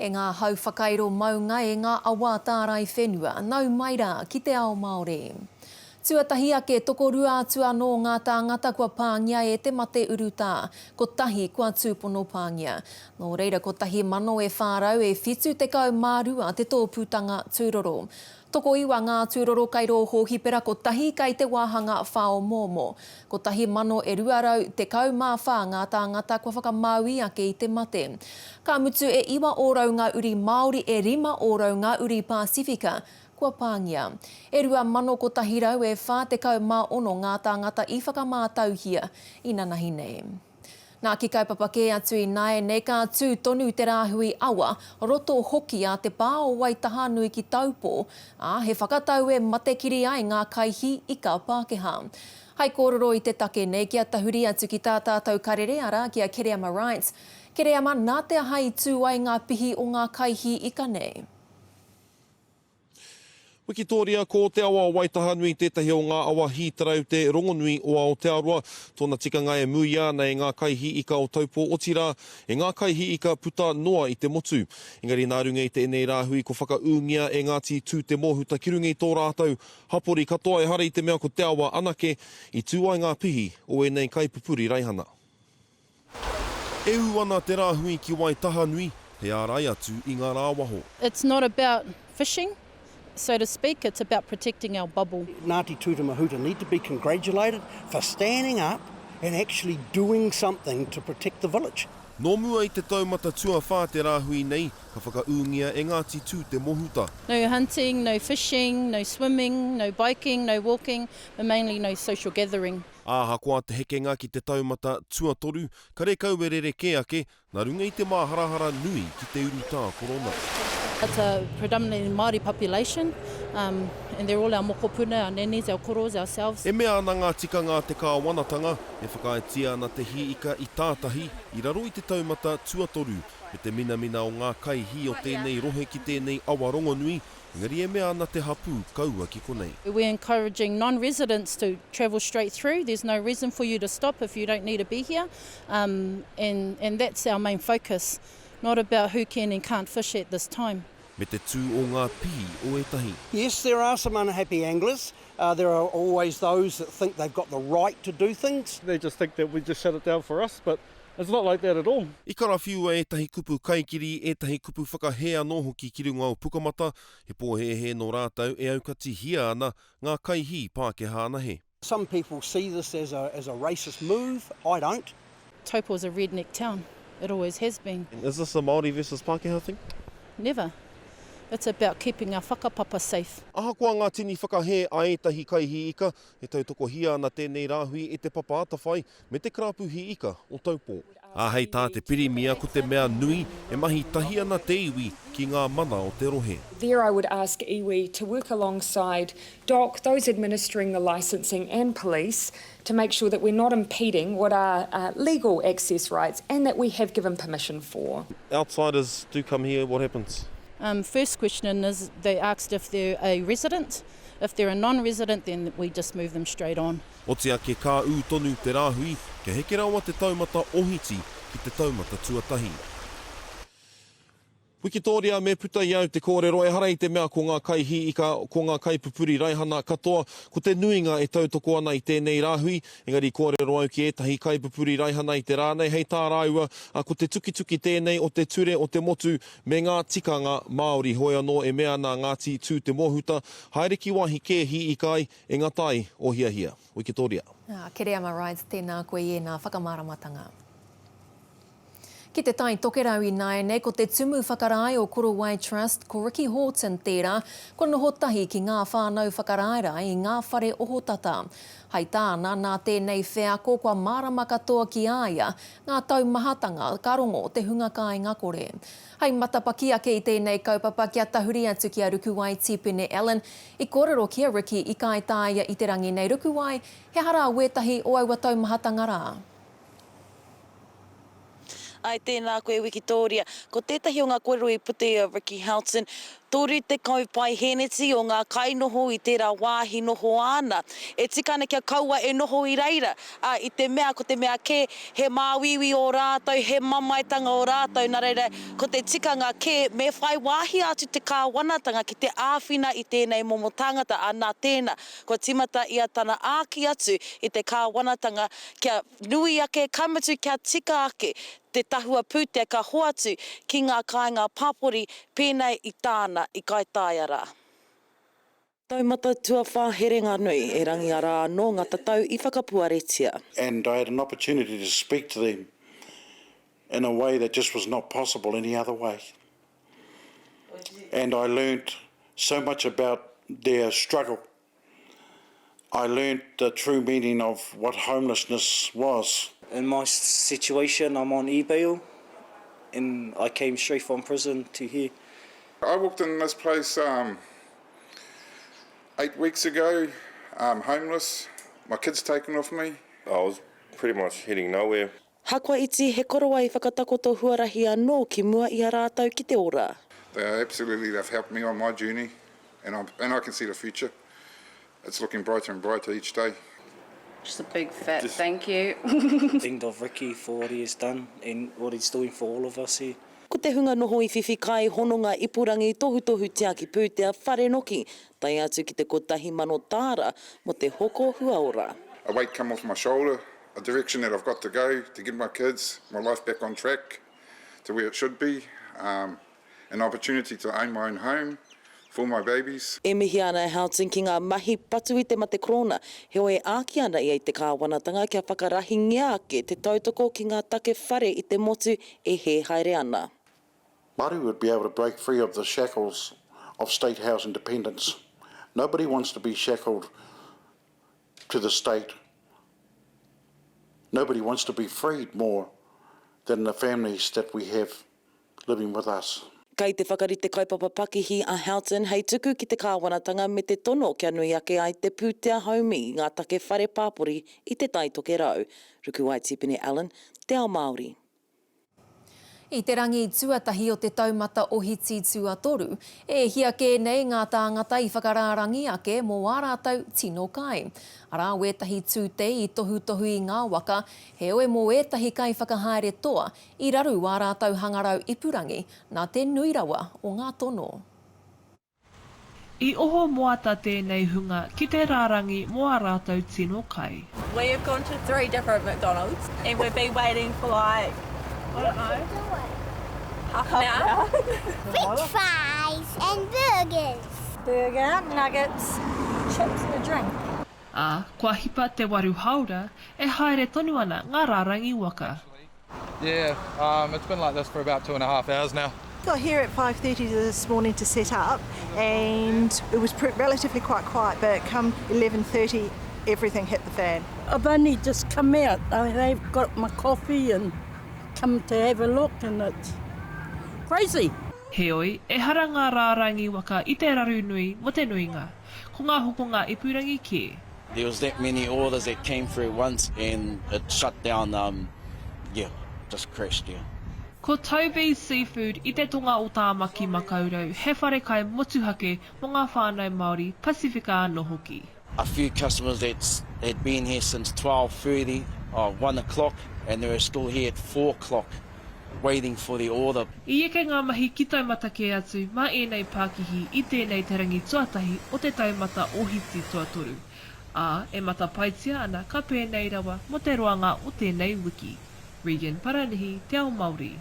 E ngā hau whakairo maunga, e ngā awa tārai whenua, nau mai rā ki te ao Māori. Tuatahi ake, tokorua atu anō ngā tāngata kua pāngia e te mate urutā, kotahi kua tūpono pāngia. Nō reira, kotahi mano e whā rau e 72 te tōpūtanga tūroro. Tokoiwa ngā tūroro kai rō hōhipera kotahi kai te wāhanga whāomoomo. Kotahi mano e 214 ngā tāngata kua whakamāui ake i te mate. Ka mutu e 9 ngā uri Māori e 5 ngā uri Pasifika kua pāngia. E 2,100 e 46 ngā tāngata i whakamātauhia inanahi nei. Nā, ki kaupapa kē atu ināianei, ka tū tonu te rāhui awa, roto hoki a te pā o Waitahanui ki Taupō, ā, he whakatau e matekiri ai ngā kaihī ika Pākehā. Hai kōrero i te take nei, kia tahuri atu ki tā tātou karere, arā, ki a Kereama Wright. Kereama, nā te aha i tū ai ngā pihi o ngā kaihī ika nei? Wikitōria, Ko te awa o Waitahanui tētahi o ngā awa hī taraute rongonui o Aotearoa. Tōna tikanga e muia ana e ngā kaihī ika o Taupō otirā, e ngā kaihī ika puta noa i te motu. Engari nā runga i tēnei rāhui ko whakaūngia e Ngāti Tūtemohuta ki runga i tō rātou hapori katoa ehara i te mea ko te awa anake i tū ai ngā pihi o ēnei kaipupuri raihana. E ū ana te rāhui ki Waitahanui, hei ārai atu i ngā rāwaho. It's not about fishing, so to speak, it's about protecting our bubble. Ngāti Tūtamahuta need to be congratulated for standing up and actually doing something to protect the village. Nō mua i te taumata tuawhā te rāhui nei, ka whakaūngia e Ngāti Tūtemohuta. No hunting, no fishing, no swimming, no biking, no walking, but mainly no social gathering. Ahakoa te hekenga ki te taumata tuatoru, karekau e rerekē ake, nā runga i te māharahara nui ki te urutā korona. It's a predominantly Māori population, um, and they're all our mokopuna, our nannies, our koros, ourselves. E mea ana ngā tikanga a te kāwanatanga, e whakaaetia ana te hī ika i tātahi, i raro i te taumata tuatoru, me te minamina o ngā kaihī o tēnei rohe ki tēnei awa rongonui, Engari e mea ana te hapū, kaua ki konei. We're encouraging non-residents to travel straight through, there's no reason for you to stop if you don't need to be here, um, and, and that's our main focus, not about who can and can't fish at this time. Me te tū o ngā pihi o ētahi. Yes, there are some unhappy anglers, uh, there are always those that think they've got the right to do things. They just think that we just shut it down for us, but it's not like that at all. I karawhiua ētahi kupu kaikiri, ētahi kupu whakahē anō hoki ki runga o Pukamata, he pōhēhē nō rātou e aukatihia ana ngā kaihī Pākehā anahe. Some people see this as a, as a racist move, I don't. Taupo is a redneck town, it always has been. Is this a Māori versus Pākehā thing? Never. It's about keeping our whakapapa safe. Ahakoa ngā tini whakahē a ētahi kaihī ika, e tautokohia ana tēnei rāhui e Te Papa Atawhai me te Karapu Hī Ika o Taupō. Ā, hei tā te Pirimia ko te mea nui, e mahi tahi ana te iwi ki ngā mana o te rohe. There I would ask iwi to work alongside DOC, those administering the licensing and police to make sure that we're not impeding what are legal access rights and that we have given permission for. Outsiders do come here, what happens? First question is they asked if they're a resident. If they're a non-resident then we just move them straight on. Oti ake ka ū tonu te rāhui, kia heke rawa te taumata ohiti ki te taumata tuatahi. Wikitōria, me puta i au te kōrero, ehara i te mea ko ngā kaihī ika, ko ngā kaipupuri raihana katoa, ko te nuinga e tautoko ana i tēnei rāhui, engari kōrero au ki ētahi kaipupuri raihana i te rā nei, hei tā rāua, ko te tukituki tēnei o te ture o te motu me ngā tikanga Māori. Hoi anō e mea ana a Ngāti Tū Te Mohuta, haere ki wāhi kē hī ika ai, E ngā tai o hiahia. Wikitoria. Kereama Rides, tēnā koe i ēnā whakamāramatanga. Ki te Tai Tokerau ināianei, ko te tumu whakarae o Korowai Trust, ko Ricky Horton tērā, kua noho tahi ki ngā whānau whakaraerae i ngā whare ohotata. Hai tāna, nā tēnei wheako kua mārama katoa ki a ia ngā taumahatanga ka rongo te hunga kāinga kore. Hai matapaki ake i tēnei kaupapa kia tahuri atu ki a Rukuwai Tīpene Allen, I kōrero ki a Ricky i Kaitaia i te rangi nei Rukuwai, he aha rā wētahi o aua taumahatanga rā? Āe, tēnā koe Wikitōria. Ko tētahi o ngā kōrero i puta i a Ricky Houghton, 30 paihēneti o ngā kainoho i tērā wāhi noho āna. E tika ana kia kaua e noho i reira, ā, i te mea ko te mea kē, he māuiui ō rātou, he mamaetanga ō rātou, nā reira, ko te tikanga kē, me whai wāhi atu te kāwanatanga ki te āwhina i tēnei momo tāngata, ā, nā tēnā, kua tīmata ia tana āki atu i te kāwanatanga kia nui ake, ka mutu kia tika ake te tahua pūtea ka hoatu ki ngā kāinga pāpori pēnei i tāna i Kaitaia rā. Taumata tuawhā herenga nui, erangi arā anō ngā tatau i whakapuaretia. And I had an opportunity to speak to them in a way that just was not possible any other way. And I learnt so much about their struggle. I learnt the true meaning of what homelessness was. In my situation, I'm on e-bail and I came straight from prison to here. I walked in this place um, 8 weeks ago, um, homeless, my kids taken off me. I was pretty much heading nowhere. Hakoa iti, he korowai whakatakoto huarahi anō ki mua i a rātou ki te ora. They are absolutely, they've helped me on my journey and, I'm, and I can see the future. It's looking brighter and brighter each day. Just a big fat Just thank you. Think of Ricky for what he has done and what he's doing for all of us here. Ko te hunga noho i whiwhi kai hononga ipurangi tohutohu tiaki pūtea whare noki, tae atu ki te 1,000 tāra mō te hoko huaora. A weight come off my shoulder, a direction that I've got to go to get my kids, my life back on track to where it should be, um, an opportunity to own my own home for my babies. E mihi ana a Houghton ki ngā mahi patu i te mate korona, heoi e āki ana ia i te kāwanatanga kia whakarahingia ake te tautoko ki ngā take whare i te motu e hē haere ana. Māori would be able to break free of the shackles of state housing dependence. Nobody wants to be shackled to the state. Nobody wants to be freed more than the families that we have living with us. Kei te whakarite kaupapa pakihi a Houghton hei tuku ki te kāwanatanga me te tono kia nui ake ai te pūtea haumi i ngā take whare pāpori i Te Tai Tokerau. Rukuwai Tipene Allen, Te Ao Māori. I te rangi tuatahi o te taumata ohiti tuatoru, e hia kē nei ngā tāngata i whakarārangi ake mō ā rātou tino kai. Arā wētahi tūtei i tohutohu i ngā waka, heoi mō ētahi kaiwhakahaere toa, i raru ā rātou hangarau ipurangi nā te nui rawa o ngā tono. I oho moata tēnei hunga ki te rārangi mō ā rātou tino kai. We have gone to 3 different McDonald's and we've been waiting for like, I don't know, half an hour. French fries and burgers. Burger, nuggets, chips and a drink. Ā, kua hipa te waru hāora, e haere tonu ana ngā rārangi waka. Yeah, um, it's been like this for about 2.5 hours now. Got here at 5:30 this morning to set up and it was relatively quite quiet, but come 11:30 everything hit the fan. I've only just come out. They've got my coffee and come to have a look and it's crazy. Heoi, ehara ngā rārangi waka i te raru nui mō te nuinga. Ko ngā hokonga ipurangi kē. There was that many orders that came through once and it shut down, um, yeah, just crashed, yeah. Ko Toby's Seafood i te tonga o Tāmaki Makaurau he wharekai motuhake mō ngā whānau Māori, Pasifika anō hoki. A few customers that had been here since 12:30 or one o'clock and they were still here at four o'clock waiting for the order. I eke ngā mahi ki taumata kē atu mā ēnei pākihi i tēnei te rangi tuatahi o te taumata ohiti tuatoru, ā, e matapaetia ana ka pēnei rawa mō te roanga o tēnei wiki. Regan Paranihi, Te Ao Māori.